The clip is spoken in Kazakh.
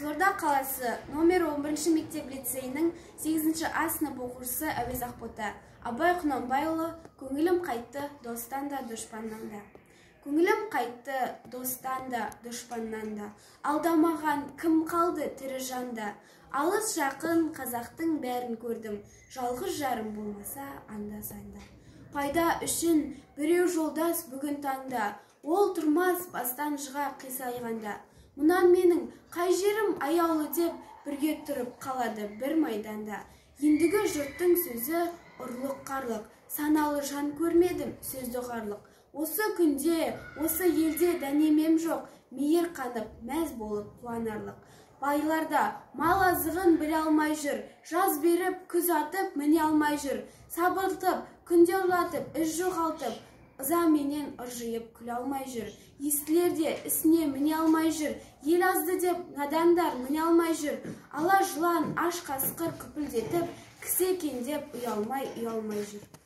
Қызылорда қаласы номер 11 мектеп лицейінің 8 А сынып оқушысы Әуез Ақбота. Абай Құнанбайұлы, көңілім қайтты достан да дұшпаннан да. Көңілім қайтты достан да дұшпаннан да. Алдамаған кім қалды тірі жанда. Алыс жақын қазақтың бәрін көрдім. Жалғыз жарым болмаса анда-санда. Пайда үшін біреу жолдас бүгін таңда. Ол тұрмас бастан жыға қисайғанда. Мұнан менің қай жерім аяулы деп бірге тұрып қалады бір майданда. Ендігі жұрттың сөзі ұрлық-қарлық, саналы жан көрмедім сөзді ұғарлық. Осы күнде, осы елде дәнемем жоқ, мейір қанып, мәз болып қуанарлық. Байларда мал азығын біле алмай жүр, жаз беріп, күз атып, міне алмай жүр. Сабыртып, күнде ұрлатып, із жоғалтып, ыза менен ыржиып күле алмай жүр. Естілер де ісіне міне алмай жүр, ел азды деп надандар міне алмай жүр. Ала жылан аш қасқыр күпілдетіп, кісі екен деп ұялмай, ұялмай жүр.